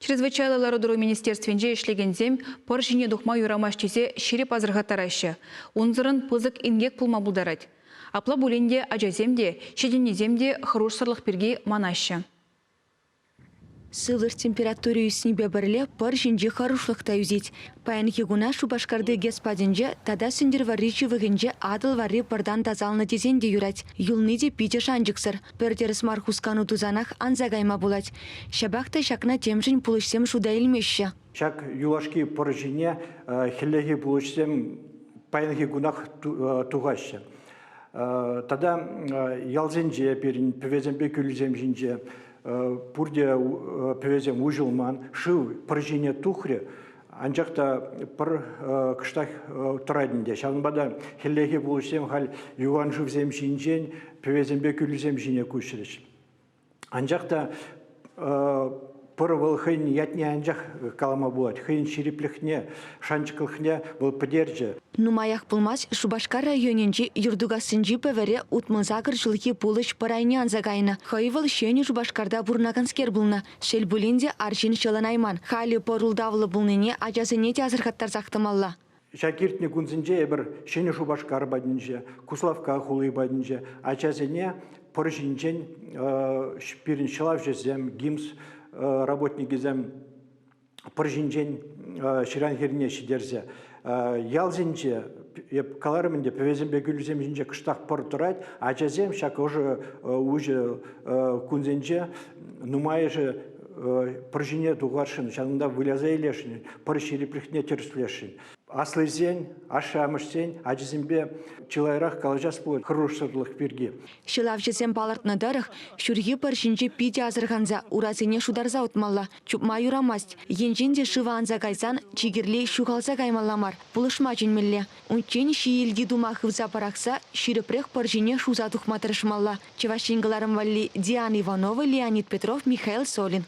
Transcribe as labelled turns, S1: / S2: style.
S1: Чрезвычайлӑ лару-тӑру министерствинче ӗҫлекенсем пӑр ҫине тухма юрамасть тесе ҫирӗп асӑрхаттараҫҫӗ. Унсӑрӑн пысӑк инкек пулма пултарать. Апла пулин те ачасем те, ҫитӗннисем те хӑрушсӑрлӑх пирки манаҫҫӗ.
S2: Сывлӑш температури ӳснипе пӗрле пӑр ҫинчи хӑрушлӑх та ӳсет. Паянхи куна Шупашкарти ГЭС патӗнче тата Сӗнтӗрвӑрри ҫывӑхӗнче Атӑл варри пӑртан тасалнӑ тесен те юрать. Юлни те питӗ шанчӑксӑр. Пӗр тӗрӗс мар хускану тусанах анса кайма пулать. Ҫапах та ҫакна темшӗн пулӑҫсем шута илмеҫҫӗ.
S3: Ҫак юлашки пӑр ҫине хӗллехи пулӑҫсем паянхи кунах тухаҫҫӗ. Тата ялсенче пирӗн пӗвесемпе кӳлӗсем ҫинче пурте пӗвесем уҫӑлман, шыв пӑр ҫине тухрӗ, анчах та пӑр кӑштах тӑрать ӗнтӗ. Ҫавӑнпа та хӗллехи пулӑҫсем халь юхан шывсем ҫинчен пӗвесемпе кӳлӗсем ҫине куҫрӗҫ. Анчах та пӑр вӑл хӑйӗн ятне анчах калама пулать, хӑйӗн ҫирӗплӗхне, шанчӑклӑхне вӑл пӗтерчӗ.
S2: Нумаях пулмасть Шупашкар районӗнчи Юртукассинчи пӗвере 68 ҫулхи пулӑҫ пӑр айне анса кайнӑ. Хӑй вӑл Ҫӗнӗ Шупашкарта пурӑнаканскер пулнӑ. Шел пулин те, арҫын ҫӑлӑнайман. Халӗ пӑр ултавлӑ пулнине ачасене те асӑрхаттарсах тӑмалла.
S3: Ҫак иртнӗ кунсенче эпир Ҫӗнӗ Шупашкар патӗнче, Куславкка хули патӗнче ачасене пӑр ҫинчен пирӗн ҫӑлавҫӑсем, ГИМС работникӗсем пӑр ҫинчен ҫыран хӗррине ҫитерсе ялсенче, эп каларӑм ӗнтӗ, пӗвесемпе кӳлӗсем ҫинче кӑштах пӑр тӑрать, ачасем ҫак ӑшӑ уҫӑ кунсенче нумайӑшӗ пӑр ҫине тухасшӑн, ҫавӑнта выляса илесшӗн, пӑр ҫирӗплӗхне тӗрӗслесшӗн. Аслисен, ашшӗ-амӑшсен ачисемпе чылайрах калаҫас пулать хӑрушсӑрлӑх пирки.
S2: Ҫӑлавҫӑсем палӑртнӑ тӑрӑх, ҫурхи пӑр ҫинче питӗ асӑрханса, урасене шутарса утмалла, чупма юрамасть. Енчен те шыва анса кайсан чи кирли ҫухалса каймалла мар, пулӑшма чӗнмелле. Унччен ҫиелти тума хывса пӑрахса ҫирӗпрех пӑр ҫине шуса тухма тӑрӑшмалла. Чӑваш Ен кӑларӑм валли Диана Иванова, Леонид Петров, Михаил Солин.